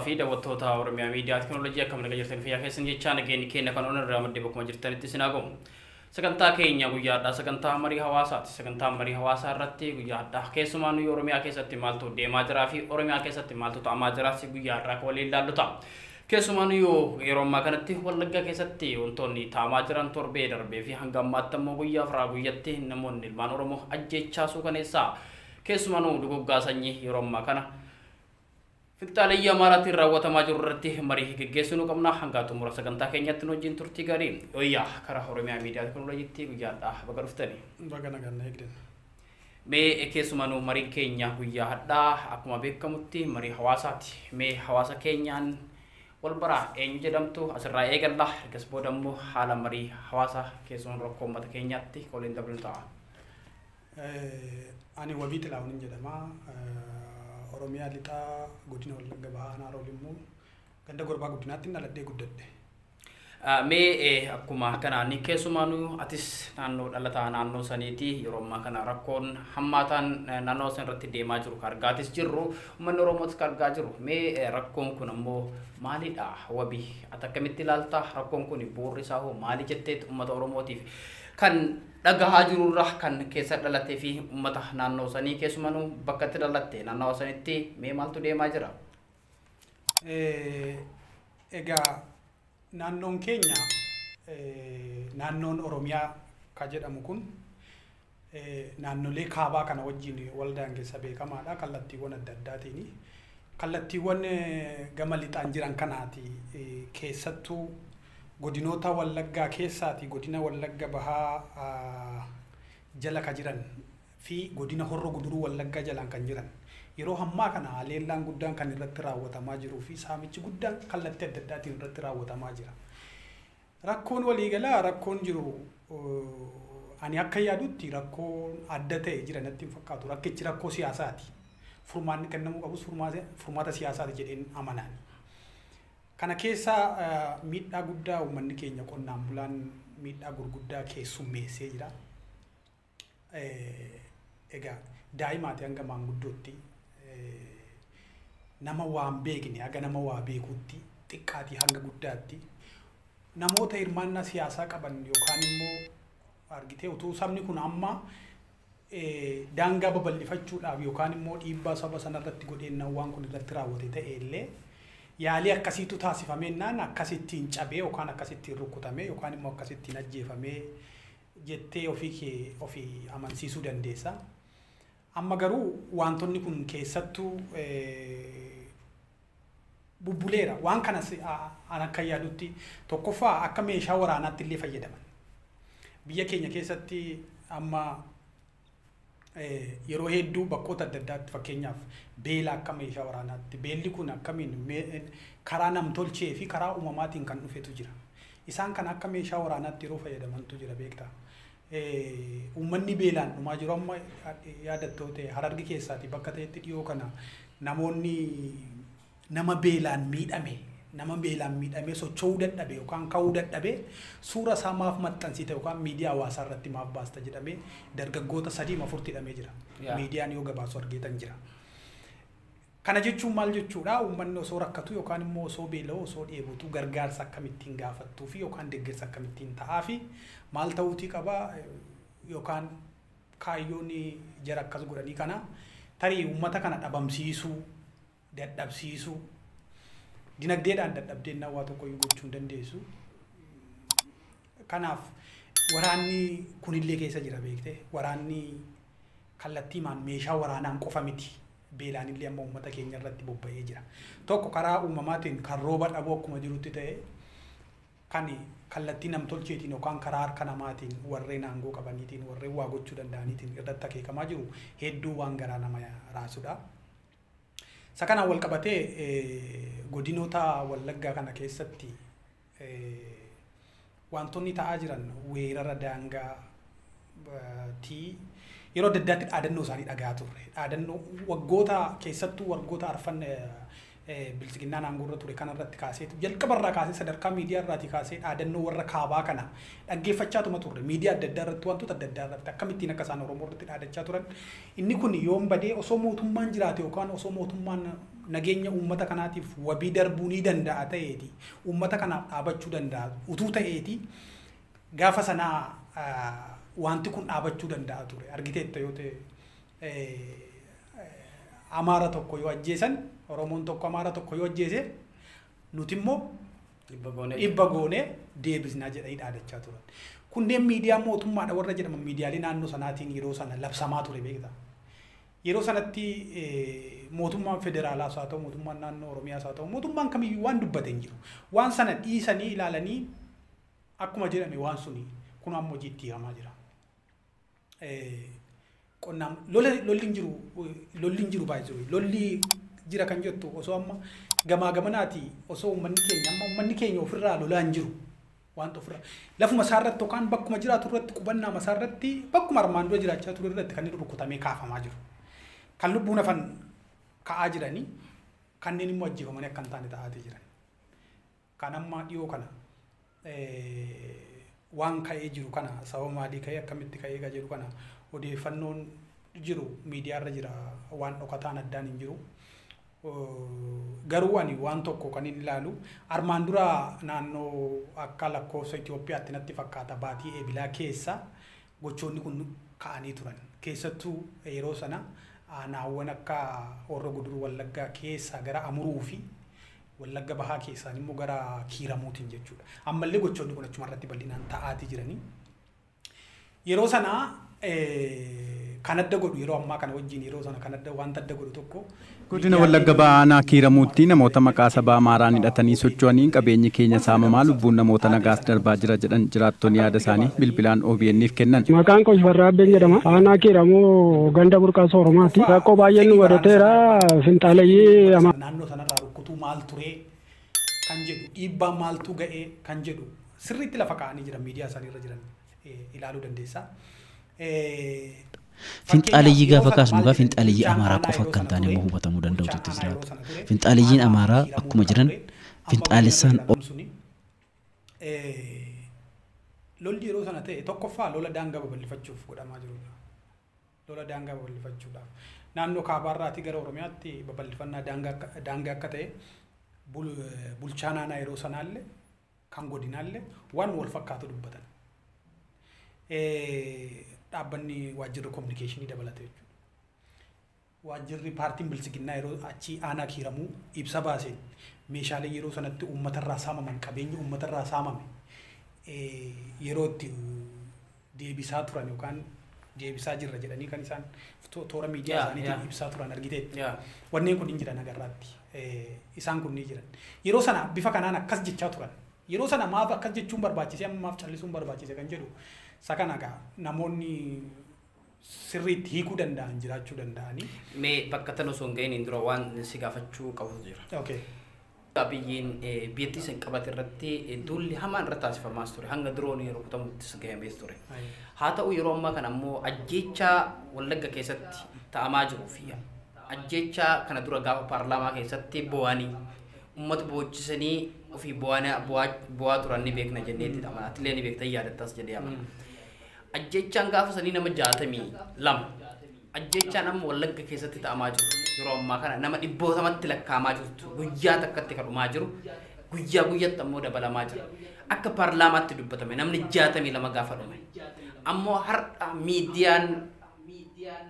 Fi daawwattoota Oromiyaa Miidiyaa Teekinooloojii, akkam nagaa jirtan? Fayyaa keessan jechaa, nageenyi keenya kan onan irraa maddee bakkuma jirtanitti isin haa ga'u. Sagantaa keenya guyyaadhaa sagantaa marii hawaasaati. Sagantaa marii hawaasaa irratti guyyaadhaa keessumaa nuyi Oromiyaa keessatti maaltu deemaa jiraa fi Oromiyaa keessatti maaltu ta'amaa jiraas guyyaadhaa akka waliin ilaallu ta'a. Keessumaa nuyi yeroo ammaa kanatti Wallaggaa keessatti wantoonni ta'amaa jiran torbee darbee fi hanga ammaatti ammoo guyyaa firaa guyyatti namoonni ilmaan Oromoo ajjeechaa suukaneessaa, keessumaa nu duguggaa sanyii yeroo ammaa kana finxaalayyaa Amaaraatiin raawwatamaa jiru irratti marii geggeessuu nu qabna. Hanga xumura sagantaa keenyatti nu wajjin turtii gaarii. Oyyaa, karaa Oromiyaa Miidiyaa Teekinooloojiitti guyyaadhaa baga dhuftani. Baga nagaan eegden. Mee keessumaa nu mariin keenya guyyaa hadhaa akkuma beekamutti marii hawaasaati. Mee hawaasa keenyaan wal baraa, eenyu jedhamtu asirraa eegalla. Ergas booda immoo haala marii hawaasa keessumaa rakkoo uummata keenyaatti waliin dablu ta'a. Ani Wabii Xilaawun jedhama. Oromiyaa Lixaa, godina Wallagga Bahaa, Aanaa Limmoo, ganda Gorbaa Guddinaatti dhaladhee guddadhe. Mee akkuma kanaan keessumaa nu atis naannoo dhalataa naannoo saniiti. Yeroo ammaa kana rakkoon hammaataan naannoo san irratti deemaa jiru kan argaatis jirru, uummanni Oromootis kan argaa jiru. Mee rakkoon kun ammoo maalidha, Wabii? Ati akkamitti ilaalta? Rakkoon kun bu'uurri isaa hoo maali jetteet uummata Oromootiif kan dhagahaa jirurra, kan keessa dhalatee fi uummata naannoo sanii, keessumaa nu bakka itti dhalatte naannoo sanitti mee maaltu deemaa jira? Egaa naannoon keenya, naannoon Oromiyaa ka jedhamu kun naannolee kaabaa kana wajjin wal daangessa beekamaadha kallattiiwwan adda addaatiin. Kallattiiwwan gama lixaan jiran kanaati, keessattuu godinoota Wallaggaa keessaati godina Wallagga Bahaa jala ka jiran fi godina Horro Guduruu Wallaggaa jalaan kan jiran yeroo hammaa kana haleellaan guddaan kan irratti raawwatamaa jiruu fi saamichi guddaan kallattii adda addaatiin irratti raawwatamaa jira. Rakkoon waliigalaa rakkoon jiru, ani akka yaadutti rakkoon adda ta'e jira natti hin fakkaatu. Rakkichi rakkoo siyaasaati. Furmaanni kennamuu qabus furmaata siyaasaati jedheen amanaan. Kana keessa miidhaa guddaa uummanni keenya qonnaan bulaan miidhaa gurguddaa keessummeessee jira. Egaa daa'imaati hanga maanguddootti, nama waan beekne haga nama waa beekutti, xiqqaatii hanga guddaatti, namoota hirmaannaa siyaasaa qaban yookaan immoo argitee utuu sabni kun amma daangaa babal'ifachuudhaaf yookaan immoo dhiibbaa saba sanarratti godheenna waan kun irratti raawwate ta'e illee, yaalii akkasiitu taasifamennaan akkasittiin cabee yookaan akkasittiin rukutamee yookaan immoo akkasittiin ajjeefamee jettee ofii kee ofii amansiisuu dandeessa. Amma garuu wantoonni kun keessattuu bubbuleera. Waan kanas an akka yaadutti tokkoffaa akka meeshaa waraanaatti illee fayyadaman. Biyya keenya keessatti amma yeroo hedduu bakkoota adda addaatti, fakkeenyaaf beela akka meeshaa waraanaatti, beelli kun akkamiin karaa namtolchee fi karaa uumamaatiin kan dhufetu jira. Isaan kan akka meeshaa waraanaatti yeroo fayyadamantu jira, beektaa. Uummanni beelaan dhumaa jiru amma yaadattoo ta'e Hararge keessaati bakka ta'etti dhiyoo kana namoonni nama beelaan miidhame, nama beelaan miidhamee socho'uu dadhabe yookaan ka'uu dadhabe suura isaa maaf maxxansite yookaan miidiyaa hawaasaa irratti maaf baasta jedhamee dargaggoota 3 4 hidhamee jira. Miidiyaan yoo gabaasu argeetan jira. Kana jechuun maal jechuudha? Uummanni osoo rakkatu yookaan immoo osoo beela'u, osoo dheebotu, gargaarsa akkamittiin gaafattuu fi yookaan deeggarsa akkamittiin ta'aa fi maal ta'uutii qaba yookaan kaayyoon jara akkas godhanii kana tarii uummata kana dhabamsiisuu, dadhabsiisuu, dinagdeedhaan dadhabdeen waa tokko iyyuu gochuu hin dandeessu. Kanaaf waraanni kunillee keessa jira, beekte, waraanni kallattiimaan meeshaa waraanaan qofa miti. Beelaan illee amma uummata keenya irratti bobba'ee jira. Tokko karaa uumamaatiin kan rooba dhabuu akkuma jirutti ta'e, kan kallattii namtolcheetiin yookaan karaa harka namaatiin warreen aangoo qabaniitiin, warreen waa gochuu danda'aniitiin irratti akeekamaa jiru hedduu waan garaa nama raasudha. Isa kanaan wal qabatee godinoota Wallaggaa kana keessatti wantoonni ta'aa jiran weerara daangaa tii yeroo adda addaatti dhaadannoo isaanii dhagaa turre. Dhaadannoo waggoota, keessattuu waggoota arfan bilchiginnaan aangoo ture kanarratti kaasee, jalqabarraa kaasee, sadarkaa miidiyaa irraatii kaasee dhaadannoo warra kaabaa kana dhaggeeffachaatuma turre. Miidiyaa adda addaa irratti, wantoota adda addaa irratti akkamittiin akka isaan Oromoo irratti dhaadachaa turan. Inni kun yoom badee? Osoo mootummaan jiraate yookaan osoo mootummaan nageenya uummata kanaatiif wabii darbuu ni danda'a ta'eeti uummata kanaaf dhaabachuu danda'a utuu ta'eeti gaafa sanaa wanti kun dhaabachuu danda'a ture. Argiteetta yoo ta'e Amaara tokko yoo ajjeesan, Oromoon tokko Amaara tokko yoo ajjeese nuti immoo dhibba goonee deebisnaa jedhanii dhaadachaa turan. Kunneen miidiyaa mootummaadha warra jedhaman miidiyaalee naannoo sanaatiin yeroo sana labsamaa ture beektaa. Yeroo sanatti mootummaan federaalaas haa ta'u, mootummaan naannoo Oromiyaas haa ta'u, mootummaan kamiyyuu waan dubbate hin jiru. Waan sana dhiisanii ilaalanii akkuma jedhame waan suni kun amma hojiitti hiikamaa jira. Qonnaan lolli hin jiru baay'ee lolli jira kan jettu osoo amma gamaa gamanaati osoo uummanni keenya amma uummanni keenya ofirraa lolaa hin jiru. Wanta ofirraa lafuma isaarratti yookaan bakkuma jiraatu irratti qubannaa isaarratti bakkuma armaan dura jiraachaa ture irratti kan inni rukutamee kaafamaa jiru. Kan lubbuun hafan ka'aa jiranii kanneen immoo ajjeefamanii akka hin taane ta'aatii jiran. Kan amma dhiyoo kana waan ka'ee jiru kana sababa maalii ka'ee akkamitti ka'ee ka jedhu kana odeeffannoon jiru miidiyaarra jira waan dhokataan addaan hin jiru. Garuu ani waan tokko kan inni ilaalu armaan dura naannoo akka lakkoofsa Itoophiyaatti natti fakkaata baatii eebilaa keessa gochoonni kun ka'anii turan. Keessattuu yeroo sana aanaawwan akka Horro Guduruu Wallaggaa keessa gara Amuruu fi Wallagga Bahaa keessaan immoo gara Kiiramuutiin jechuudha. Ammallee gochoonni kun achuma irratti bal'inaan ta'aatii jiranii. Yeroo sana kan adda godhu yeroo ammaa kana wajjin yeroo sana kan adda wanta adda godhu tokko Godina Wallagga Bahaa aanaa Kiiramuutti namoota maqaa sabaa Amaaraan hidhatanii socho'aniin qabeenyi keenya saamamaa lubbuun namoota nagaas darbaa jira jedhan jiraattonni yaada isaanii bilbilaan OBN'if kennan. Maqaan koo Shifarraa Abbeen jedhama. Aanaa Kiiramuu ganda burqaa Sooromaati. Rakkoo baay'een nu mudateera. Finxaaleyyii naannoo sanarraa rukkutuu maal turee kan jedhu dhiibbaa maaltu ga'ee kan jedhu sirriitti lafa kaa'anii jiran miidiyaa isaaniirra jiran ilaaluu dandeessa. Finxaaleyyii gaafa kaasnu egaa finxaaleyyii Amaaraa qofa akka hin taane immoo hubatamuu danda'utu jiraata. Finxaaleeyyiin Amaaraa akkuma jiran finxaalessaan lolli yeroo sana ta'e tokkoffaa lola daangaa babal'ifachuuf godhamaa jirudha. Lola daangaa babal'ifachuudhaaf naannoo kaabaarraatii gara Oromiyaatti babal'ifannaa daangaa akka ta'e bulchaa naannoo yeroo sanaallee kan godinaallee waan wal fakkaatu dubbatan. Dhaabbanni waajjirri kominikeeshinii dabalate jechuudha. Waajjirri paartiin bilchiginnaa yeroo achi aanaa Kiiramuu ibsa baaseen meeshaalee yeroo sanatti uummatarraa saamaman qabeenyi uummatarraa saamame yeroo itti deebisaa turan yookaan deebisaa jirra jedhanii kan isaan toora miidiyaa isaaniitiin ibsaa turan argiteetti. Wanneen kun hin jiran agarraatti. Isaan kun ni jiran. Yeroo sana bifa kanaan akkas jechaa turan. Yeroo sana maaf akkas jechuun barbaachise amma maaf callisuun barbaachise kan jedhu isa kana egaa namoonni sirriitti hiikuu danda'an jiraachuu danda'anii. Mee bakka tan osoo hin ga'iin dura waan si gaafachuu qabutu jira. Okay. Biyyiin biyyattii isin qabate irratti duulli hamaan irra taasifamaas ture hanga diroonii rukutamuttis gahamees ture. Haa ta'u yeroo ammaa kana ammoo ajjeechaa Wallagga keessatti ta'amaa jiruu fi ajjeechaa kana dura gaafa paarlaamaa keessatti bo'anii uummata boochisanii ofii bo'aa turan ni beekna jenneetti amana. Atiillee ni beekta yaadattas jedhee amana. Ajjeechaan gaafa sanii nama 62 ajjeechaan amma Wallagga keessatti ta'amaa jiru yeroo ammaa kana nama dhibbootamatti lakkaa'amaa jirtu guyyaa takkatti kan dhumaa jiru guyyaa guyyatti ammoo dabalamaa jira. Akka paarlaamaatti dubbatame namni 62 gaafa dhume ammoo har'a miidiyaan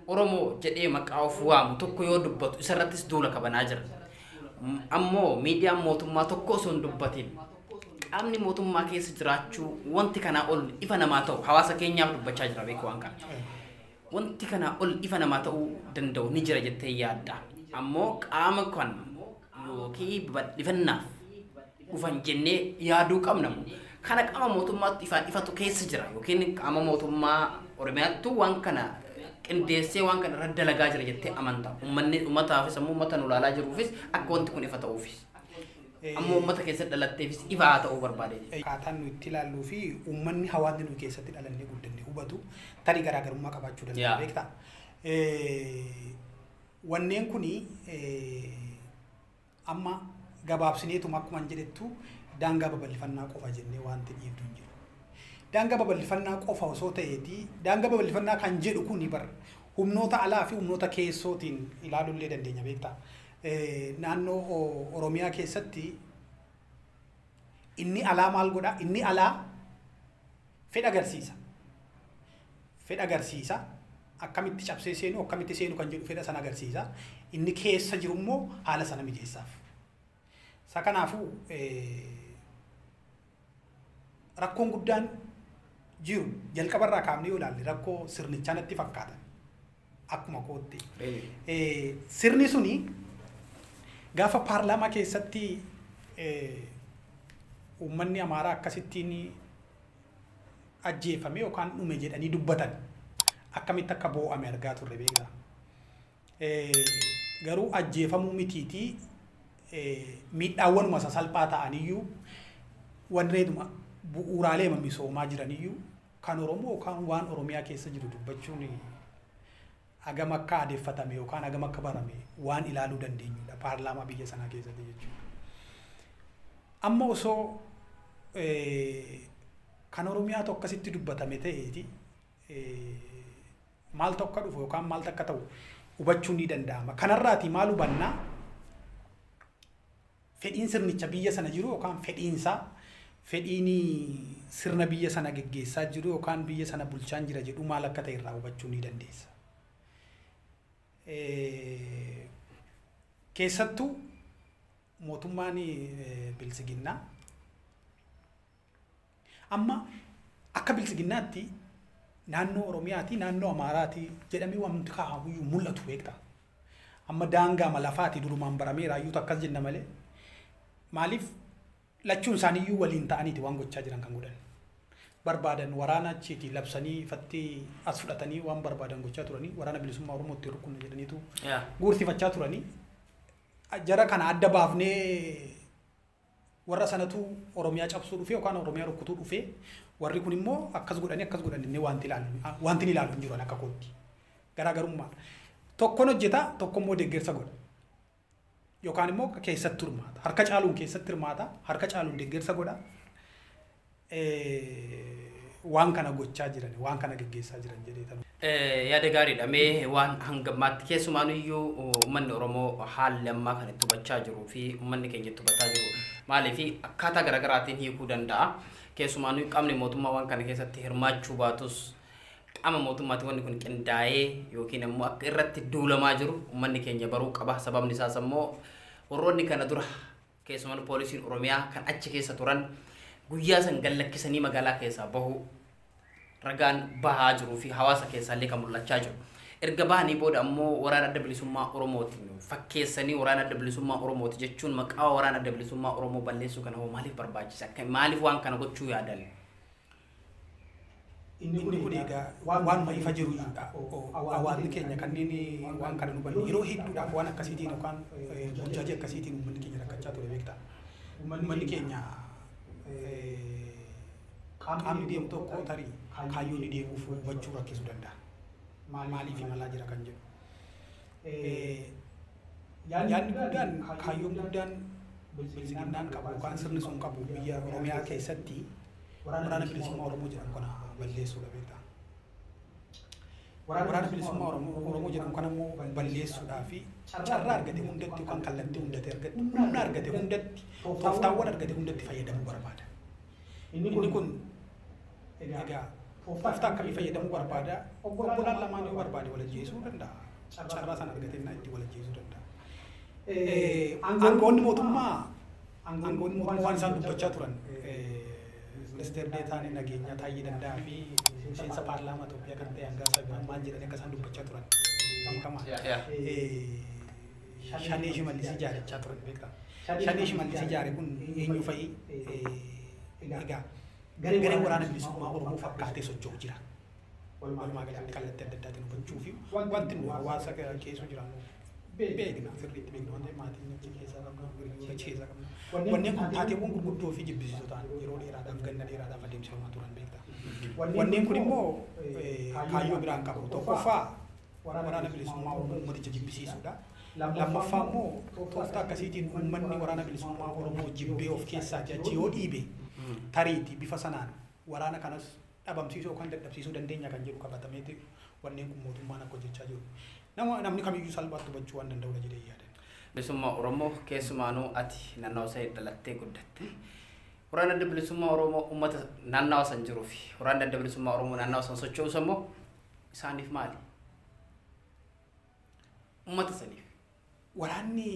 Oromoo jedhee maqaa of waamu tokko yoo dubbatu isarrattis duula kabanaa jira. Ammoo miidiyaan mootummaa tokko osoo hin dubbatin qaamni mootummaa keessa jiraachuu wanti kanaa ol ifa namaa ta'u hawaasa keenyaaf dubbachaa jira beeku waan kana. Wanti kanaa ol ifa namaa ta'uu danda'u ni jira jettee yaadda. Ammoo qaama kan yookiin babal'ifannaaf dhufan jennee yaaduu qabna. Kana qaama mootummaatti ifaan ifatu keessa jira yookiin qaama mootummaa Oromiyaattu waan kana qindeessee waan kana irra dalagaa jira jettee amanta. Uummanni uummataafis ammoo uummata nu ilaalaa jiruufis akka wanti kun ifa ta'uufis. Ammoo uummata keessa dhalatteefis ifa haa ta'uu barbaade. Akkaataan nu itti ilaalluu fi uummanni hawaasni nu keessatti dhalannee guddannee hubatu tarii garaagarummaa qabaachuu danda'a beektaa. Wanneen kuni amma gabaabsineetuma akkuma hin jedhettu daangaa babal'ifannaa qofa jennee wanti dhiibdu hin jiru. Daangaa babal'ifannaa qofa osoo ta'eeti daangaa babal'ifannaa kan jedhu kuni bar humnoota alaa fi humnoota keessootiin ilaaluullee dandeenya beektaa. Naannoo Oromiyaa keessatti inni alaa maal godha? Inni alaa fedha agarsiisa. Fedha agarsiisa. Akkamitti cabsee seenu, akkamitti seenu kan jedhu fedha sana agarsiisa. Inni keessa jiru immoo haala sana mijeessaaf. Isa kanaafuu rakkoon guddaan jiru jalqabarraa kaafnee yoo ilaalle rakkoo sirnichaa natti fakkaata. Akkuma kootti. Sirni suni gaafa paarlaamaa keessatti uummanni Amaaraa akkasittiin ajjeefame yookaan dhume jedhanii dubbatan akkamitti akka boo'ame argaa turre beektaa. Garuu ajjeefamuu mitiitii miidhaawwanuma sasalphaa ta'aniyyuu warreenuma bu'uuraalee misoomaa jiraniyyuu kan Oromoo yookaan waan Oromiyaa keessa jiru dubbachuun hagam akka adeeffatame yookaan hagam akka barame waan ilaaluu dandeenyudha paarlaamaa biyya sanaa keessatti jechuudha. Amma osoo kan Oromiyaatu akkasitti dubbatame ta'eeti maaltu akka dhufu yookaan maaltu akka ta'u hubachuun ni danda'ama. Kanarraati maal hubannaa? Fedhiin sirnicha biyya sana jiru yookaan fedhiinsaa fedhiin sirna biyya sana geggeessaa jiru yookaan biyya sana bulchaan jira jedhu maal akka ta'e irraa hubachuu ni dandeessa. Keessattuu mootummaan bilisiginnaa amma akka bilisiginnaatti naannoo Oromiyaati naannoo Amaaraati jedhamee wanti kaa'amuyyuu mul'atu beektaa. Amma daangaa lafaati durumaan barameera iyyuu akkas jenna malee maaliif lachuun isaaniiyyuu waliin ta'aniiti waan gochaa jiran kan godhan. Barbaadan waraana achiiti labsanii ifatti as fudhatanii waan barbaadan gochaa turanii waraana bilisummaa Oromootti rukunna jedhaniitu guursifachaa turanii jara kana adda baafnee warra sanatu Oromiyaa cabsuu dhufee yookaan Oromiyaa rukkutuu dhufee warri kun immoo akkas godhanii akkas godhan inni wanti ilaalu hin jiru akka kootti. Garaagarummaa. Tokkoon hojjeta tokko immoo deeggarsa godha. Yookaan immoo keessatti hirmaata. Harka caaluun keessatti hirmaata. Harka caaluun deeggarsa godha. Waan kana gochaa jiran, waan kana geggeessaa jiran jedhee tan. Yaada gaariidha. Mee waan hangammaatti keessumaanuyyuu uummanni Oromoo haalli ammaa kan itti hubachaa jiruu fi uummanni keenya itti hubataa jiru maaliif akkaataa garaagaraatiin hiikuu danda'a. Keessumaanuyyuu qaamni mootummaa waan kana keessatti hirmaachuu baatus qaama mootummaatti wanni kun qindaa'ee yookiin immoo akka irratti duulamaa jiru uummanni keenya baruu qaba. Sababni isaas immoo warroonni kana dura keessumaan poolisiin Oromiyaa kan achi keessa turan guyyaa san gallakkisanii magaalaa keessaa bahu ragaan bahaa jiruu fi hawaasa keessaallee kan mul'achaa jiru. Erga bahanii booda ammoo waraana adda bilisummaa Oromooti fakkeessanii waraana adda bilisummaa Oromooti jechuun maqaa waraana adda bilisummaa Oromoo balleessuu kana hoo maaliif barbaachisa? Maaliif waan kana gochuu yaadan? Inni kun egaa waanuma ifa jiru iyyuudha. Hawaasni keenya kanneen waan kana hubannu yeroo hedduudhaaf waan akkasiitiin yookaan burjaajii akkasiitiin uummanni keenya rakkachaa ture beektaa. Uummanni keenya qaamni deemu tokko tarii kaayyoon inni deemuuf hubachuu rakkisuu danda'a. Maaliif imalaa jira kan jedhu. Yaadni guddaan kaayyoon guddaan bilisiginnaan qabu yookaan sirni sun qabu biyya Oromiyaa keessatti waraana bilisummaa Oromoo jedhamu kana balleessuudha beektaa. Waraana bilisummaa Oromoo jedhamu kana immoo balleessuudhaa fi carraa argate hundatti yookaan kallattii hundatti argate humna argate hundatti tooftaawwan argate hundatti fayyadamuu barbaada. Inni kun egaa tooftaa akkamii fayyadamuu barbaada? Obbolaan lamaan yoo barbaade wal ajjeesuu danda'a. Carraa sana argate innaa itti wal ajjeesuu danda'a. Aangoonni mootummaa waan isaan dubbachaa turan ministeerri deetaan nageenyaa Taayyee Danda'aa fi miseensa paarlaamaa Itoophiyaa kan ta'e Hangaasa Birhaan maal jedhanii akka isaan dubbachaa turan beekamaa. Shanee Shimallis ijaarachaa turan beekaa. Shanee Shimallis ijaare kun eenyu fa'i egaa garee waraana bilisummaa Oromoo fakkaatee socho'u jira. Walumaa galatti kallattii adda addaatiin hubachuu fi wanti nu hawaasa keessa jiraannu beekna sirriitti beekna waan ta'eef maatiin achi keessaa qabna hiriyoota achi keessaa qabna. Wanneen kun taateewwan gurguddoo fi jibbisiisoo ta'an yeroo dheeraadhaaf ganna dheeraadhaaf adeemsifamaa turan beekta. Wanneen kun immoo kaayyoo biraan qabu. Tokkoffaa waraana bilisummaa Oromoo uummaticha jibbisiisuudha. Lammaffaa immoo tooftaa akkasiitiin uummanni waraana bilisummaa Oromoo jibbee of keessaa achi yoo dhiibe tariitii bifa sanaan waraana kanas dhabamsiisuu yookaan dadhabsiisuu dandeenya kan jedhu qabatameeti wanneen kun mootummaan akka hojjechaa jiru. Namni kamiyyuu salphaatti hubachuu waan danda'udha jedhee yaadan. Bilisummaa Oromoo keessumaanuu ati naannawaa sana dhalattee guddatte. Waraanni Adda Bilisummaa Oromoo uummata naannawa san jiruu fi waraanni Adda Bilisummaa Oromoo naannawa san socho'us immoo isaaniif maali? Uummata saniif. Waraanni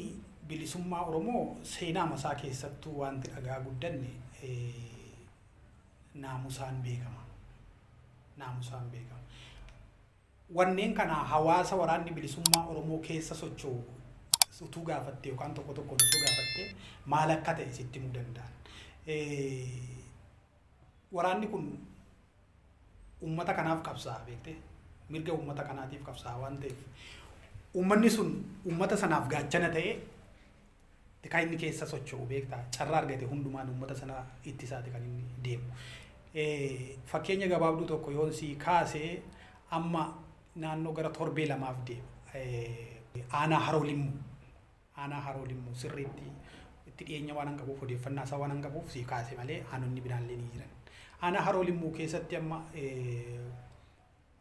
bilisummaa Oromoo seenaa masaa keessattuu wanti dhagaa guddanne naamusaan beekama. Naamusaan beekama. Wanneen kana hawaasa waraanni bilisummaa Oromoo keessa socho'u utuu gaafatte yookaan tokko tokkoon osoo gaafatte maal akka ta'e sitti himuu danda'an. Waraanni kun uummata kanaaf qabsaa'a beekte, mirga uummata kanaatiif qabsaa'a waan ta'eef uummanni sun uummata sanaaf gaachana ta'ee kan inni keessa socho'u beektaa, carraa argate hundumaan uummata sana ittisaati kan inni deemu. Fakkeenya gabaabduu tokko yoon si kaasee amma naannoo gara torbee lamaaf deema. Aanaa Haroo Limmuu. Aanaa Haroo Limmuu sirriitti itti dhiyeenya waan hin qabuuf odeeffannaa isaa waan hin qabuuf si kaase malee aanonni biraallee ni jiran. Aanaa Haroo Limmuu keessatti amma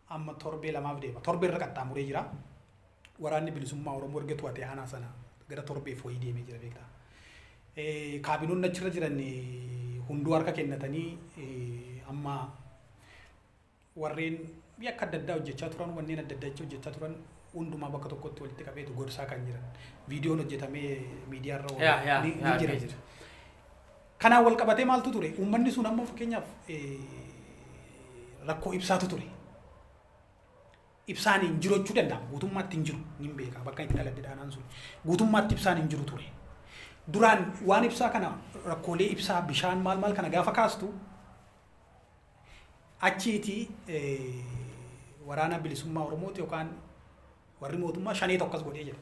amma torbee lamaaf deema. Torbee irra qaxxaamuree jira. Waraanni bilisummaa Oromoo erga to'ate aanaa sana gara torbeef wayii deemee jira beektaa. Kaabinoonni achirra jiran hunduu harka kennatanii amma warreen yakka adda addaa hojjechaa turan, wanneen adda addaa hojjechaa turan hundumaa bakka tokkotti walitti qabeetu gorsaa kan jiran. Viidiyoon hojjetamee miidiyaarra ni jira. Kanaan wal qabatee maaltu ture? Uummanni sun amma fakkeenyaaf rakkoo ibsaatu ture. Ibsaan hin jiru jechuu danda'ama. Guutummaatti hin jiru. Niin beeka bakka itti dhaladhe dhaanaan sun. Guutummaatti ibsaan hin jiru ture. Duraan waan ibsaa kana rakkoolee ibsaa bishaan maal maal kana gaafa kaastu achiiti waraana bilisummaa Oromooti yookaan warri mootummaa shanee tokkos godhee jira.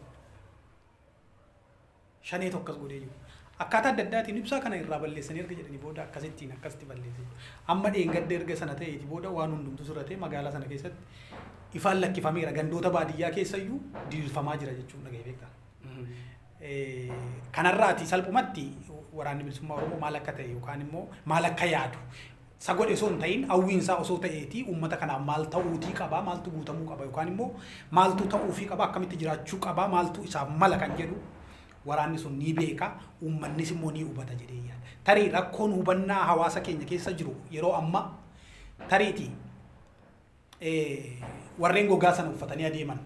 Shanee tokkos godhee jiru. Akkaataa adda addaatiin ibsaa kana irraa balleessanii erga jedhanii booda akkasittiin akkasitti balleessan. Amma dheengadda erga sana ta'eeti booda waan hundumtu sirratee magaalaa sana keessatti ifaan lakkifameera. Gandoota baadiyyaa keessayyuu diriirfamaa jira jechuun dhaga'ee beektaa. Kanarraati salphumatti waraanni bilisummaa Oromoo maal akka ta'e yookaan immoo maal akka yaadu isa godhe osoo hin ta'in hawwiinsaa osoo ta'eeti uummata kanaaf maal ta'uutii qaba, maaltu guutamuu qaba yookaan immoo maaltu ta'uufii qaba, akkamitti jiraachuu qaba, maaltu isaaf mala kan jedhu waraanni sun ni beeka, uummannis immoo ni hubata jedhee yaada. Tarii rakkoon hubannaa hawaasa keenya keessa jiru yeroo ammaa tariiti warreen gogaa sana uffatanii adeeman,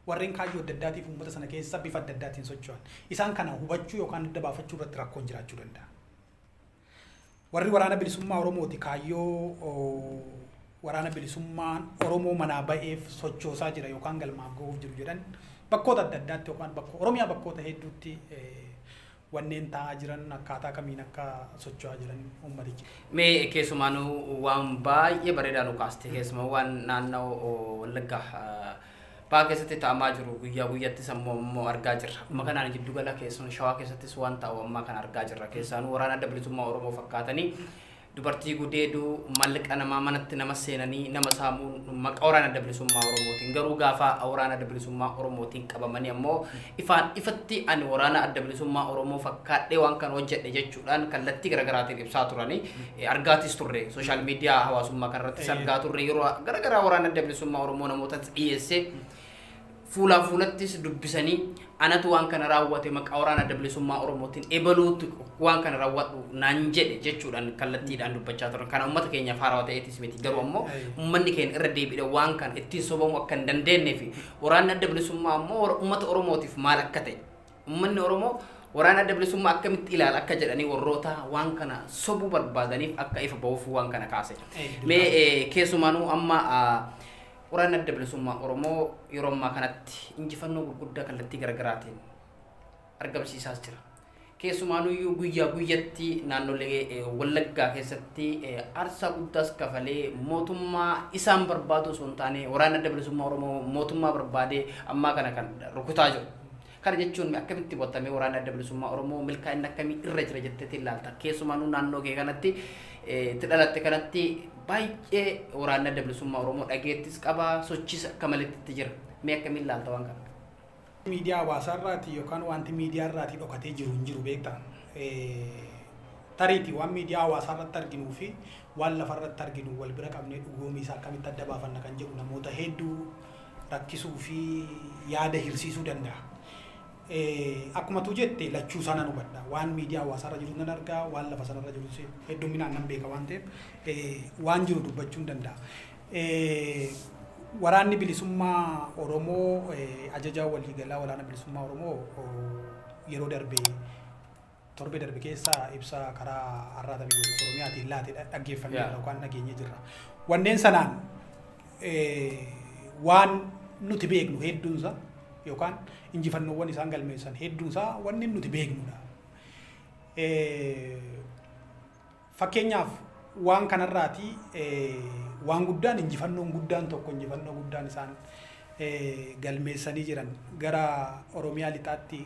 warreen kaayyoo adda addaatiif uummata sana keessa bifa adda addaatiin socho'an, isaan kana hubachuu yookaan adda baafachuu irratti rakkoon jiraachuu danda'a. Warri waraana bilisummaa Oromooti kaayyoo waraana bilisummaan Oromoo manaa ba'eef sochoosaa jira yookaan galmaaf ga'uuf jiru jedhan bakkoota adda addaatti yookaan bakka Oromiyaa bakkoota hedduutti wanneen taa'aa jiran akkaataa kamiin akka socho'aa jiran uummatichi. Mee keessumaanuu waan baay'ee bareedaa nu kaaste, keessumaa waan naannoo Wallaggaa ba'aa keessatti taa'amaa jiru guyyaa guyyaattis ammoo argaa jirra. Amma kanaan jiddugala keessumaa Shawaa keessattis waan taa'u ammaa kana argaa jirra. Keessaanuu waraana Adda Bilisummaa Oromoo fakkaatanii dubartii gudeeduu mallaqa namaa manatti nama seenanii nama saamuun maqaa waraana Adda Bilisummaa Oromootiin garuu gaafa waraana Adda Bilisummaa Oromootiin qabamanii ammoo ifaan ifatti ani waraana Adda Bilisummaa Oromoo fakkaadhee waan kana hojjedhe jechuudhaan kallattii garaagaraatiin ibsaa turanii argaatis turre. Sooshaal miidiyaa hawaasummaa kanarrattis argaa turre yeroo garaagaraa waraana Adda Bilisummaa Oromoo namoota dhiyeessee fuulaa fuulattis dubbisanii anatu waan kana raawwate maqaa waraana Adda Bilisummaa Oromootiin ebaluutu waan kana raawwadhu naan jedhe jechuudhaan kallattiidhaan dubbachaa turan. Kana uummata keenyaaf haarawaa ta'eetis miti. Garuu ammoo uummanni keenya irra deebiidha waan kana ittiin sobamuu akka hin dandeenyee fi waraanni Adda Bilisummaa ammoo uummata Oromootiif maal akka ta'e, uummanni Oromoo waraana Adda Bilisummaa akkamitti ilaala akka jedhanii warroota waan kana sobuu barbaadaniif akka ifa ba'uuf waan kana kaase. Mee keessumaanuu amma waraanni Adda Bilisummaa Oromoo yeroo ammaa kanatti injifannoo gurguddaa kallattii garaagaraatiin argamsiisaas jira. Keessumaanuyyuu guyyaa guyyatti naannolee Wallaggaa keessatti aarsaa guddaas kafalee mootummaa isaan barbaadu osoo hin taane waraanni Adda Bilisummaa Oromoo mootummaa barbaadee ammaa kana kan rukutaa jiru. Kana jechuun akkamitti botamee waraanni Adda Bilisummaa Oromoo milkaa'inni akkamii irra jira jetteetti ilaalta. Keessumaanuu naannoo kee kanatti itti dhalatte kanatti baay'ee waraanni Adda Bilisummaa Oromoo dhageettis qaba, sochiis akka maletti itti jira. Mee akkamiin ilaalta waan kana? Miidiyaa hawaasaarraati yookaan wanti miidiyaarraati dhokatee jiru hin jiru beektaa. Tariiti waan miidiyaa hawaasaarratti arginuu fi waan lafarratti arginu wal bira qabnee dhugoomii isaa akkamitti adda baafanna kan jedhu namoota hedduu rakkisuu fi yaada hirsiisuu danda'a. Akkuma tu jette lachuu isaa nan hubadha. Waan miidiyaa hawaasaarra jiru nan argaa, waan lafa sanarra jiru hedduminaan nan beeka waan ta'eef waan jiru dubbachuu hin danda'a. Waraanni bilisummaa Oromoo, ajajaa waliigalaa waraana bilisummaa Oromoo, yeroo darbe, torbee darbe keessa ibsa karaa Arraata Biyyoolessa Oromiyaatiin laate dhaggeeffanneerra yookaan dhageenyee jirra. Wanneen sanaan waan nuti beeknu hedduunsa yookaan injifannoowwan isaan galmeessan hedduunsaa wanneen nuti beeknudha. Fakkeenyaaf waan kanarraati waan guddaan, injifannoon guddaan tokko, injifannoo guddaan isaan galmeessanii jiran, gara Oromiyaa lixaatti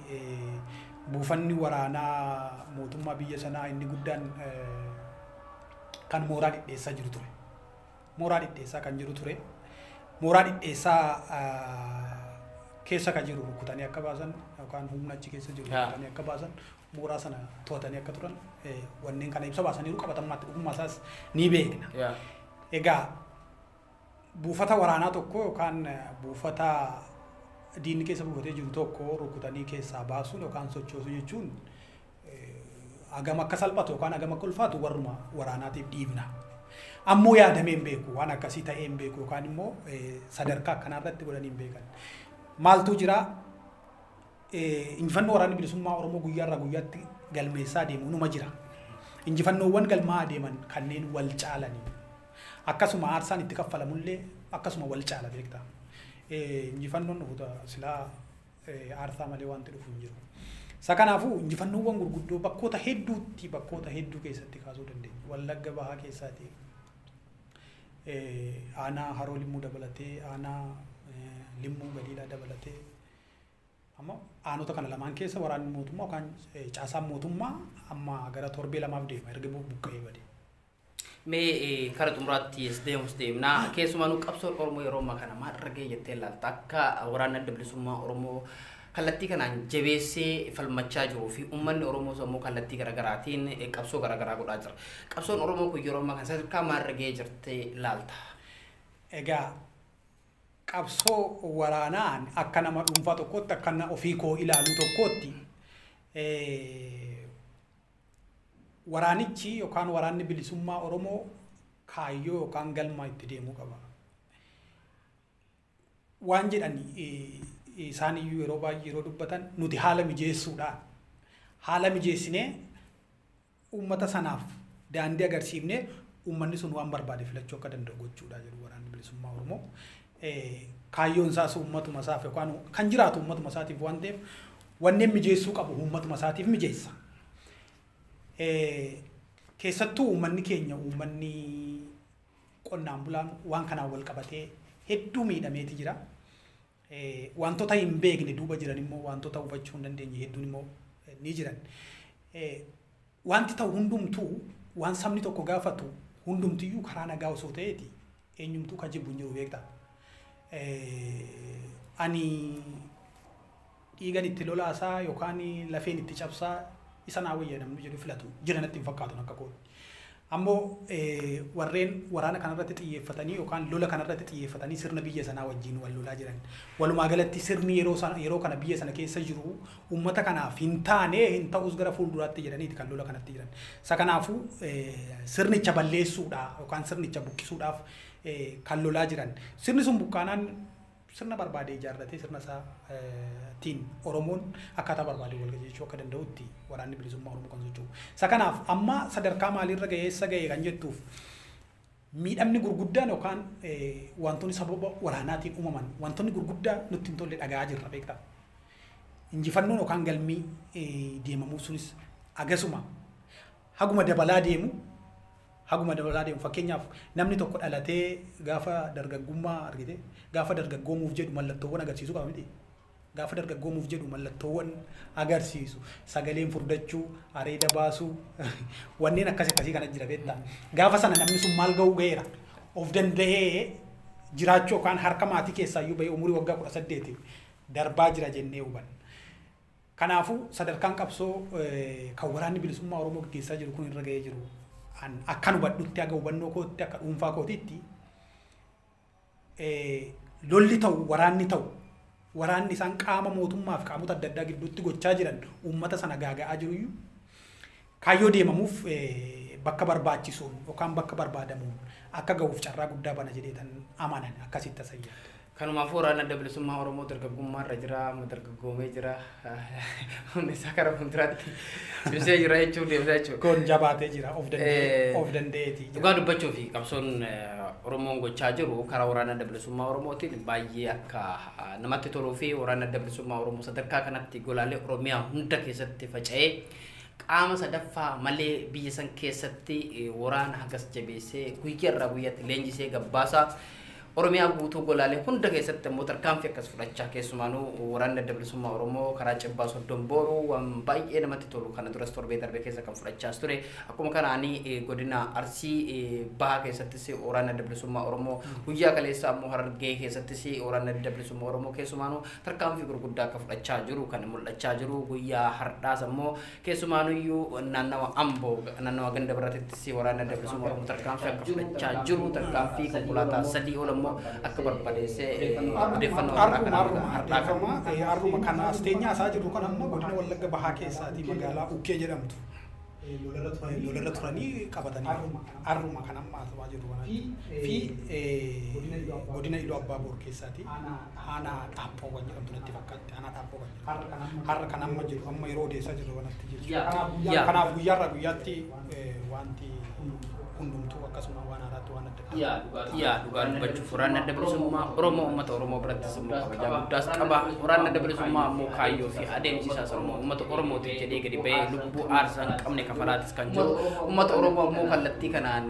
buufanni waraanaa mootummaa biyya sanaa inni guddaan kan mooraa dhidheessaa jiru ture. Mooraa dhidheessaa kan jiru ture. Mooraa dhidheessaa keessa kan jiru rukutanii akka baasan yookaan humna achi keessa jiru rukutanii akka baasan, mooraa sana to'atanii akka turan wanneen kana ibsa baasaniiru, qabatamaatti dhugummaa isaas ni beekna. Egaa buufata waraanaa tokko yookaan buufata diinni keessa buufatee jiru tokko rukutanii keessaa baasuun yookaan sochoosuu jechuun hagam akka salphatu yookaan hagam akka ulfaatu warruma waraanaatiif dhiibna. Ammoo yaadamee hin beeku, waan akkasii ta'ee hin beeku yookaan immoo sadarkaa akkanaa irratti godhanii hin beekan. Maaltu jira? Injifannoo waraanni bilisummaa Oromoo guyyaarraa guyyaatti galmeessaa deemu numa jira. Injifannoowwan galmaa adeeman kanneen wal caalanii. Akkasuma aarsaan itti kaffalamullee akkasuma wal caala, beektaa. Injifannoon dhufu silaa aarsaa malee wanti dhufu hin jiru. Isa kanaafuu injifannoowwan gurguddoo bakkoota hedduutti, bakkoota hedduu keessatti kaasuu dandeenya. Wallagga Bahaa keessaati. Aanaa Haroo Limmuu dabalatee, aanaa Limmuu Galiilaa dabalatee, amma aanota kana lamaan keessa waraanni mootummaa yookaan caasaan mootummaa amma gara torbee 2f deema erga buqqa'ee bade. Mee kara xumuraatti as deemus deemnaa, keessumaa nu qabsoon Oromoo yeroo ammaa kana maal irra ga'e jettee ilaalta? Akka waraanni Adda Bilisummaa Oromoo kallattii kanaan jabeessee falmachaa jiruu fi uummanni Oromoo immoo kallattii garaagaraatiin qabsoo garaagaraa godhaa jira. Qabsoon Oromoo kun yeroo ammaa kana sadarkaa maal irra ga'ee jirtee ilaalta? Egaa qabsoo waraanaan akka nama dhuunfaa tokkootti, akka ofii koo ilaaluu tokkootti, waraanichi yookaan waraanni bilisummaa Oromoo kaayyoo yookaan galma itti deemuu qaba. Waan jedhan isaan iyyuu yeroo baay'ee yeroo dubbatan, nuti haala mijeessuudhaan, haala mijeessinee uummata sanaaf daandii agarsiifnee uummanni sun waan barbaade filachuu akka danda'u gochuudha jedhu waraanni bilisummaa Oromoo. Kaayyoon isaas uummatuma isaaf yookaan kan jiraatu uummatuma isaatiif waan ta'eef, wanneen mijeessuu qabu uummatuma isaatiif mijeessa. Keessattuu uummanni keenya, uummanni qonnaan bulaan waan kanaan wal qabatee hedduu miidhameeti jira. Wantoota hin beekne duuba jiran immoo, wantoota hubachuu hin dandeenye hedduun immoo ni jiran. Wanti ta'u hundumtuu, waan sabni tokko gaafatu hundumtiyyuu karaa nagaa osoo ta'eeti eenyumtuu kan jibbu hin jiru, beektaa. Ani dhiigan itti lolaasaa yookaan lafeen itti cabsaa isa naa wayya namni jedhu filatu jira natti hin fakkaatu akka kooti. Ammoo warreen waraana kanarratti xiyyeeffatanii yookaan lola kanarratti xiyyeeffatanii sirna biyya sanaa wajjin wal lolaa jiran. Walumaa galatti sirni yeroo kana biyya sana keessa jiru uummata kanaaf hin taane, hin ta'us gara fuulduraatti jedhaniiti kan lola kanatti jiran. Isa kanaafuu sirnicha balleessuudhaa yookaan sirnicha buqqisuudhaaf kan lolaa jiran. Sirni sun buqqaanaan sirna barbaade ijaarratee sirna isaatiin Oromoon akkaataa barbaade wal qajeelchuu akka danda'utti waraanni bilisummaa Oromoo kan socho'u. Isa kanaaf amma sadarkaa maaliirra ga'ee, eessa ga'e kan jettuuf, miidhamni gurguddaan yookaan wantoonni sababa waraanaatiin uumaman, wantoonni gurguddaa nutti hin tolle dhaga'aa jirra, beektaa. Injifannoon yookaan galmii deemamuuf sunis agasuma haguma dabalaa deemu, haguma dabalaa deemu. Fakkeenyaaf namni tokko dhalatee gaafa dargaggummaa argite, gaafa dargaggoomuuf jedhu mallattoowwan agarsiisuu qaba miti. Gaafa dargaggoomuuf jedhu mallattoowwan agarsiisu, sagaleen furdachuu, areeda baasuu, wanneen akkas akkasii kana jira, beektaa. Gaafa sana namni sun maal ga'uu ga'eera? Of danda'ee jiraachuu yookaan harka maatii keessaayyuu bahee umurii waggaa 18 darbaa jira jennee hubanna. Kanaafuu sadarkaan qabsoo kan waraanni bilisummaa Oromoo gaggeessaa jiru kun irra ga'ee jiru, akkan hubadhutti, akka hubannoo kootti, akka dhuunfaa kootitti, lolli ta'u, waraanni ta'u Waraanni isaan qaama mootummaa fi qaamota adda addaa gidduutti gochaa jiran uummata sana gaaga'aa jiruyyuu kaayyoo deemamuuf bakka barbaachisuun yookaan bakka barbaadamuun akka ga'uuf carraa guddaa bana jedheetan amanan akkasitti tasayyaa. Kanumaafuu waraanni adda bilisummaa Oromoo dargaggummaa irra jira, amma dargaggoomee jira. Humni isaa karaa fuulduraatti cimsee jira jechuun deemsa jechuudha. Kun jabaatee jira, of danda'ee of danda'eeti jira. Dhugaa dubbachuu fi qabsoon Oromoon gochaa jiru karaa waraana adda bilisummaa Oromootiin baay'ee akka namatti toluu fi waraanni adda bilisummaa Oromoo sadarkaa kanatti golaalee Oromiyaa hunda keessatti faca'ee qaama sadaffaa malee biyya san keessatti waraana hagas jabeessee guyyaa irraa guyyaatti leenjisee gabbaasaa Oromiyaa guutuu golaalee hunda keessatti immoo tarkaanfii akkas fudhachaa keessumaanuu waraanni adda bilisummaa Oromoo karaa Cibbaa Soddon Booruu waan baay'ee namatti tolu kana duras torbee darbe keessa kan fudhachaas ture. Akkuma kanaanii godina Arsii Bahaa keessattis waraanni adda bilisummaa Oromoo guyyaa kaleessa ammoo Harargee keessattis waraanni adda bilisummaa Oromoo keessumaanuu tarkaanfii gurguddaa akka fudhachaa jiru kan mul'achaa jiru guyyaa har'aas ammoo keessumaanuyyuu naannawa Amboo naannawa Ganda Biraatittis waraanni adda bilisummaa Oromoo tarkaanfii akka fudhachaa jiru tarkaanfii konkolaataa 3 ol ammoo akka barbadeessee odeeffannoo har'aa kana. Har'uma kana as teenyaa isaa jirru kan amma godina Wallagga Bahaa keessaatii magaalaa Ukkee jedhamtu. Lolarra turanii qabatanii har'uma kan amma haasawaa jirru kana. Fi godina Iluu Abbaa Boor keessaatii aanaa Dhaaphoo kan jedhamtu natti fakkaatti. Aanaa Dhaaphoo kan jedhamtu. Har'a kan amma jiru amma yeroo odeessaa jirru kanatti jechuudha. Kanaaf guyyaarraa guyyaatti wanti hundumtuu akkasuma waan haaraatti waan adda addaa. Yaa dhugaa dubbachuuf waraanni adda bilisummaa Oromoo uummata Oromoo birattis immoo kabajaa guddaas qaba. Waraanni adda bilisummaa ammoo kaayyoo fi adeemsi isaas ammoo uummata Oromootiif jedhee gadi ba'ee lubbuu aarsaa hin qabne kafalaatis kan jiru. Uummata Oromoo ammoo kallattii kanaan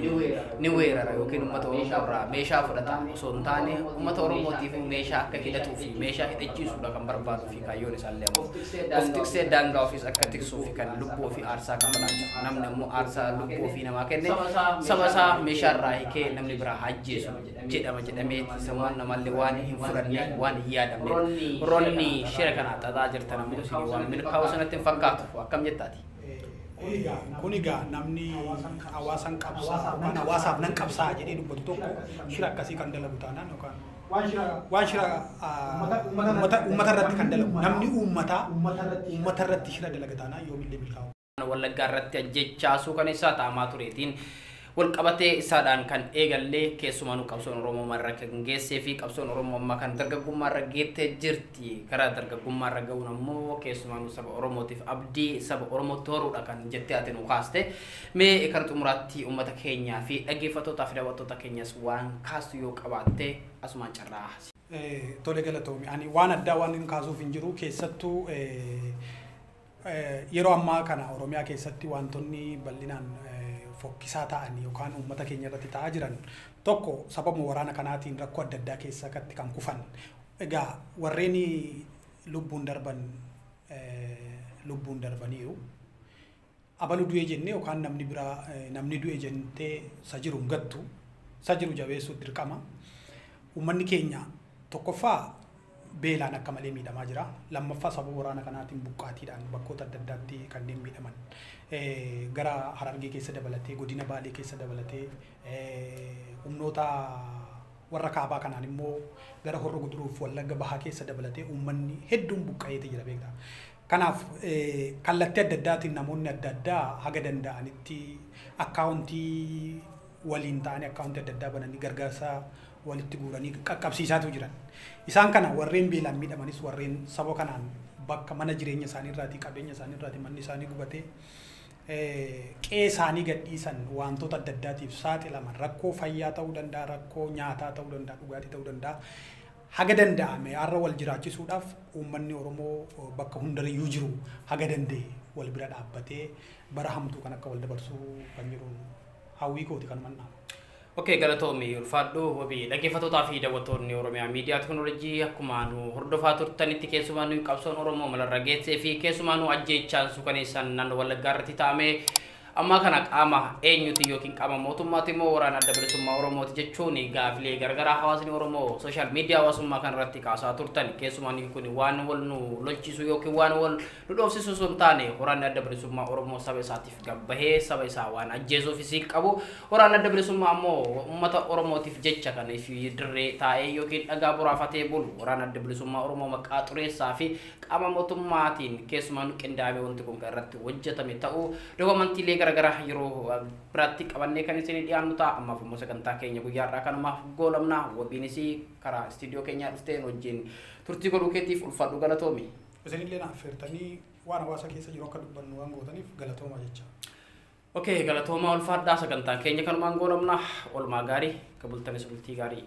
ni weerara yookiin uummata Oromoo irraa meeshaa fudhata osoo hin taane uummata Oromootiif meeshaa akka hidhatuu fi meeshaa hidhachiisuudha kan barbaaduu fi kaayyoon isaallee ammoo of tiksee daangaa ofiis akka tiksuu fi kan lubbuu ofii aarsaa kafalaa jiru. Namni ammoo aarsaa lubbuu ofii namaa kenne saba isaa meeshaa irraa hiikee namni biraa ajjeesu jedhama jedhamee sammuun namallee waan hin fudhanne waan hin yaadamne. Warroonni shira kana xaxaa jirtan ammoo isin waan milkaa'u sanatti hin fakkaatu akkam jettaati? Kun egaa namni hawaasan qabsaa yookaan hawaasaaf nan qabsaa jedhee dubbatu tokko shira akkasii kan dalagu taanaan yookaan waan shira uummata irratti kan dalagu namni uummataa uummata irratti shira dalaga taanaan yoomillee milkaa'u. Wallaggaa irratti ajjechaa suukaneessaa ta'amaa tureetiin walqabatee isaadhaan kan eegallee keessumaanuu qabsoon Oromoo marra kan geessee fi qabsoon Oromoo ammaa kan dargaggummaa irra geettee jirti. Karaa dargaggummaa irra ga'uun ammoo keessumaanuu saba Oromootiif abdii saba Oromootti horuudha kan jettee ati nu kaaste. Mee karaa xumuraatti uummata keenyaa fi dhaggeeffattootaa fi daawwattoota keenyas waan kaastu yoo qabaatte asumaan carraa. Tole galatoomi. Ani waan addaa waan hin kaasuuf hin jiru keessattuu yeroo ammaa kana Oromiyaa keessatti wantoonni bal'inaan fokkisaa ta'an yookaan uummata keenya irratti ta'aa jiran tokko sababuma waraana kanaatiin rakkoo adda addaa keessa akkatti kan kufan. Egaa warreen lubbuun darban lubbuun darbaniiru. Abalu du'e jennee yookaan namni biraa namni du'e jettee isa jiru hin gattu isa jiru jabeessuuf dirqama. Uummanni keenya tokkoffaa beelaan akka malee miidhamaa jira. Lammaffaa sababa waraana kanaatiin buqqaatiidhaan bakkoota adda addaatti kanneen miidhaman. Gara Harargee keessa dabalatee, godina Baalee keessa dabalatee, humnoota warra kaabaa kanaan immoo gara Horro Guduruuf Wallagga Bahaa keessa dabalatee uummanni hedduun buqqa'eeti jira beektaa. Kanaaf kallattii adda addaatiin namoonni adda addaa haga danda'anitti akkaawuntii waliin ta'anii akkaawuntii adda addaa bananii gargaarsa walitti guuranii qaqqabsiisaatu jiran. Isaan kana warreen beelaan miidhamanis warreen saba kanaan bakka mana jireenya isaanii irraatii qabeenya isaanii irraatii manni isaanii gubatee qe'ee isaanii gadhiisan wantoota adda addaatiif saaxilaman rakkoo fayyaa ta'uu danda'a, rakkoo nyaataa ta'uu danda'a, dhugaatii ta'uu danda'a. Haga danda'ame har'a wal jiraachisuudhaaf uummanni Oromoo bakka hundariyyuu jiru haga danda'e wal bira dhaabbatee bara hamtuu kan akka wal dabarsuu kan jiru hawwii kooti kan mannaa. Okay, galatoomi ulfaadhu wabii dhaggeeffattootaa fi daawwattoonni Oromiyaa Miidiyaa Teknoolojii akkuma nu hordofaa turtanitti keessumaa nu qabsoon Oromoo malarra geessee fi keessumaa nu ajjeechaan suukaneessaan naannoo Wallaggaa irratti taa'ame Amma kana qaama eenyuti yookiin qaama mootummaati immoo waraana adda bilisummaa Oromooti jechuun gaafilee garagaraa hawaasni Oromoo sooshaal miidiyaa hawaasummaa kan irratti kaasaa turtan. Keessumaa kun waan wal nu lolchisu yookiin waan wal nu dhoofsisu osoo hin taane, waraanni adda bilisummaa Oromoo saba isaatiif gabbahee saba isaa waan ajjeesuufis hin qabu. Waraanni adda bilisummaa ammoo uummata Oromootiif jecha kan fi dirree taa'ee yookiin dhagaa boraafatee bulu. Waraana adda bilisummaa Oromoo maqaa xureessaa fi qaama mootummaatiin keessumaa nu qindaa'ame wanti kun kan irratti hojjetame ta'uu dookumantiilee garaagaraa yeroo biraatti qabannee kan isin dhiyaannu ta'a. Ammaaf immoo sagantaa keenya guyyaa har'aa kanumaaf goolabna. Wabiinis karaa istiidiyoo keenyaa dhufteen wajjin turtii godhuu keetiif ulfaadhu, galatoomi. Isinillee na affeertanii waan hawaasa keessa jiru akka dubbannu waan gootaniif galatooma jecha. Okei, galatoomaa, ulfaadhaa. Sagantaan keenya kanumaan goolabna. Oolmaa gaarii, kabultanis bultii gaarii.